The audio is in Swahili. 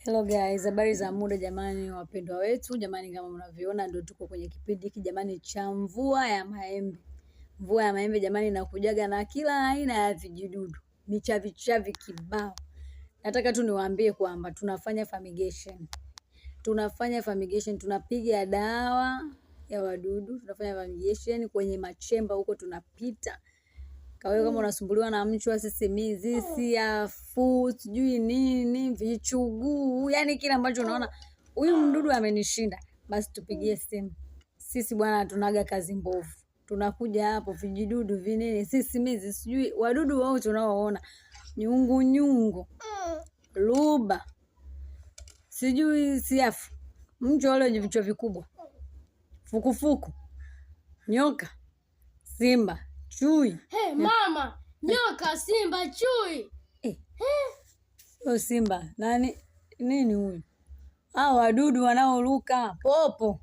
Hello guys, habari za muda jamani, wapendwa wetu jamani, kama mnavyoona ndio tuko kwenye kipindi hiki jamani cha mvua ya maembe. Mvua ya maembe jamani inakujaga na kila aina ya vijidudu, michavichavi kibao. Nataka tu niwaambie kwamba tunafanya fumigation. Tunafanya fumigation, tunapiga dawa ya wadudu, tunafanya fumigation kwenye machemba huko tunapita. Kwa hiyo kama unasumbuliwa na mchwa, sisimizi, siafu, sijui nini, vichuguu, yani kile ambacho unaona huyu mdudu amenishinda, basi tupigie simu. Sisi bwana tunaga kazi mbovu. Tunakuja hapo vijidudu vinini, sisimizi, sijui wadudu wao tunaoona, nyungu nyungu, luba, sijui siafu, mchwa wale wenye vichwa vikubwa, fukufuku, nyoka, simba, chui. Hey, mama, nyoka, simba, chui. Eh. Sio simba, nani nini huyu? Hao wadudu wanaoruka, popo.